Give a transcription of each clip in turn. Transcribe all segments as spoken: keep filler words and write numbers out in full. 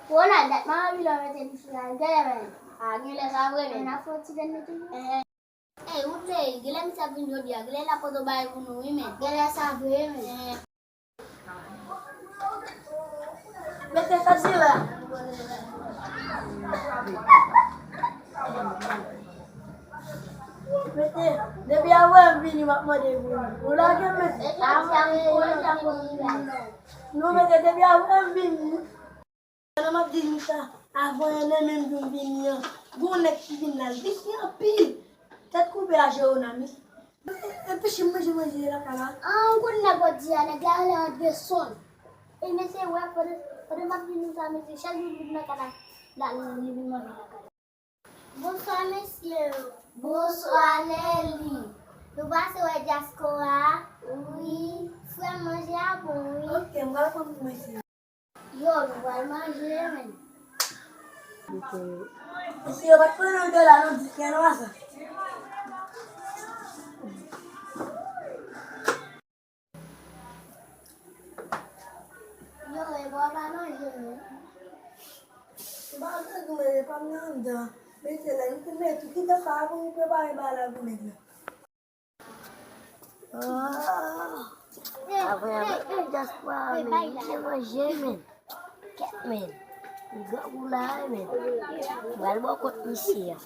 Ronald, dat m ap anvi lè w mete misye a, genlè menm. A, genlè sa vre menm. N ap fè yon ti grenn mete wi. Ey, Woodley, genlè misye ap vin jodi a, genlè l ap pote yon bagay pou nou wi menm. Genlè sa vre menm. Mesye, sa di la. Mesye, depi avè m vini, m ap mande pou nou. Ou lage, mesye. Non, mesye, depi avè m vini. Pandan m ap di nou sa, avan yè nan menm jou m vini an, gon nèg ki vin la, l visye anpil. Tèt koupe a Jerona, mesye. Anpeche m manje manje lakay la. An, ou konn nèg w ap di a, nèg la rele Anderson. E mesye, wè, pandan, pandan m ap di nou sa, mesye, chak jou l vin nan kay la, la, li, li vin manje lakay la. Bonswa, mesye yo. Bonswa, Nelly. Nou pase wè dyaspora a? Wi. Frè m, manje a bon, wi. Ok, m pral pran pou mesye. Yo, nou pral manje, men. Mesye yo pa t konnen nou te la, non, di kè nwa sa. Yo, e bò pa manje, non. Se pa manje, men e pa m nan anndan. Mesye, lè nou fin mete tout, kite sa a pou nou prepare bagay la pou nèg la. Ah, avè, avè, dyaspora, men, manje, men. Kèt, men. Grangou la, men. M pral bò kont misye a.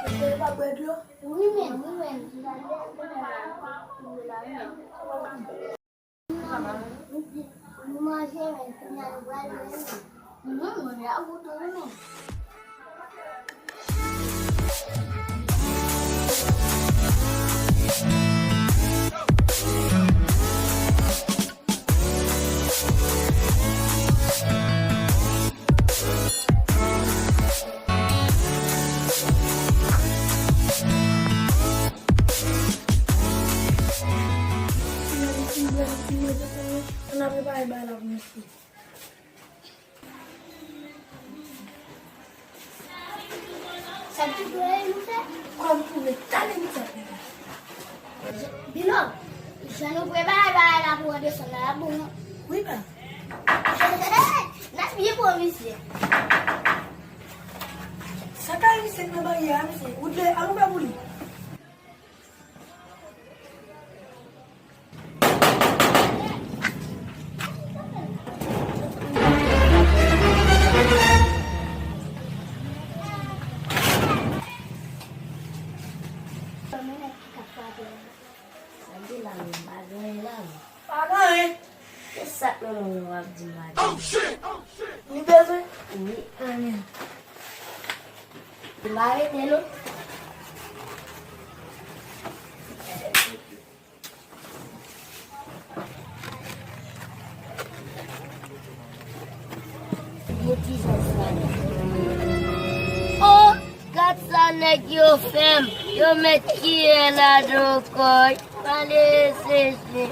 Mesye, pa bwè dlo? Wi, men, wi, men. Nou manje, men, kounye a nou pral, men. Mhm, manje a gou tou, men. Ann al prepare bagay la pou mesye. Sa ki dwe nou fè? Kòm pou nou tande nou fè. Bilo, jan nou prepare bagay la pou Anderson la, la bon. Wi, pa. N ap byen pran misye. Sa ka misye nan baryè a, mesye. Ou dwe, an nou fè pou li. Sa gen la menm, pa gen anyen la menm. Pa gen anyen. Se sa k nan men w w ap di m pa gen. Li bezwen? Wi, anyen. Li pa rete non. Oh, gad sa nèg yo fè m. Yo met kiyè ladan kò y. Pale seche.